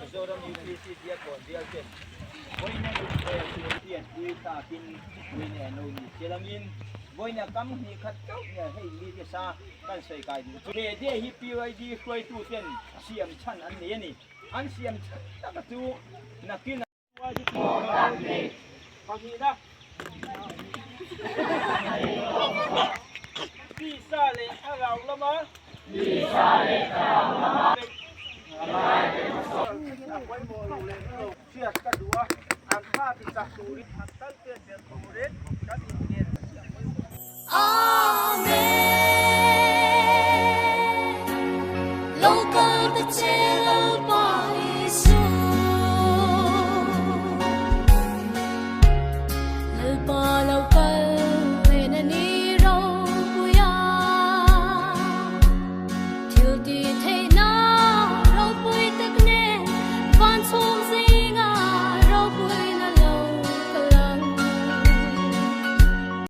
Mizoram UPC Diakkawn bial ten vawiina inkhel tur pianpui thlakin vawiina an lo ni silangin vawiina kam hnih khat chauh nia hei mite sa kan sawi kai duh chu. He day hi PYD hruaitu ten siam chhan an nei a ni. An siam chhan taka chu nakin